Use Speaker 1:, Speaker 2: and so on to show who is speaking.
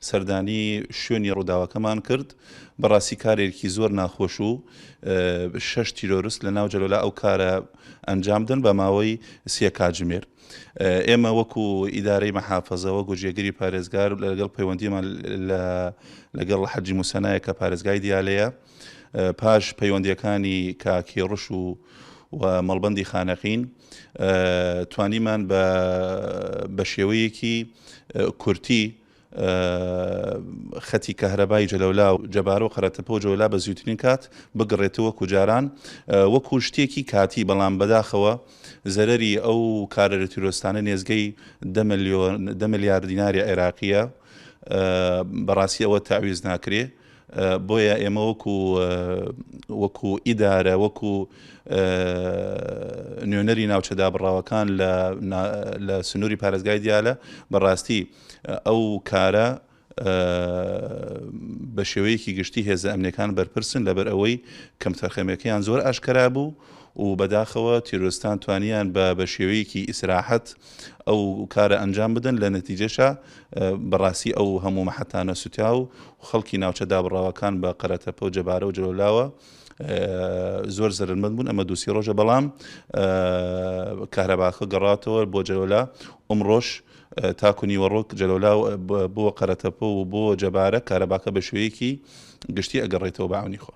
Speaker 1: سەردانی شوێنی ڕووداوەکەمان کرد. بەڕاستی کارێکی زۆر ناخۆش و شەش تیرۆرست لە ناو جەلەولا ئەو کارە ئەنجام دەن بە ماوەی سێ کاتژمێر. ئێمە وەکو ئیدارەی مەحافەزە وەکو جێگری پارێزگار لەگەڵ پەیوەندیمان لەگەڵ حەجی موسەنایە کە پارێزگای دیالەیە پاش پەیوەندیەکانی کاک هێڕش و و مەڵبەندی خانەقین توانیمان بە بە شێوەیەکی کورتی خەتی کەهرەبای جەلەولا و جەبارە و قەرەتەپە و جەولا بە زووترین کات بگڕێتەوە وەکو جاران وەکو شتێکی کاتی بەڵام بەداخەوە زەرەری ئەو کارە تیرۆستانە نێزگەی دە ملیار دیناری عێراقیە بەڕاستی ئەوە تەعویز ناکرێ بۆیە ئێمە وەکو وەکو ئیدارە وەکو نوێنەری ناوچە دابڕاوەکان لە سنووری پارێزگای دیالە بەڕاستی ئەو کارە بە شێوەیەکی گشتی هێزە ئەمنیەکان بەرپرسن لەبەر ئەوەی کەمتەرخەمیەکەیان زۆر ئاشکرا بوو و بەداخەوە تیرۆرستان توانیان بە بە شێوەیەکی ئیسراحەت ئەو کارە ئەنجام بدەن لە نەتیجەشا بەڕاستی ئەو هەموو مەحەتانە سوتا و خەڵکی ناوچە دابڕاوەکان بە قەرەتەپە و جەبارە و جەلەولاوە زۆر زەرەرمەند بوون ئەمە دوسی ڕۆژە بەڵام کارەباکە گەڕاتەوە بۆ جەلەولا ئمڕۆش تاکو نیوەڕۆ جەلەولا بۆ قەرەتەپە و بۆ جەبارە کارەباکە بە شێوەیەکی گشتی ئەگەڕێتەوە بە عەونی خوا.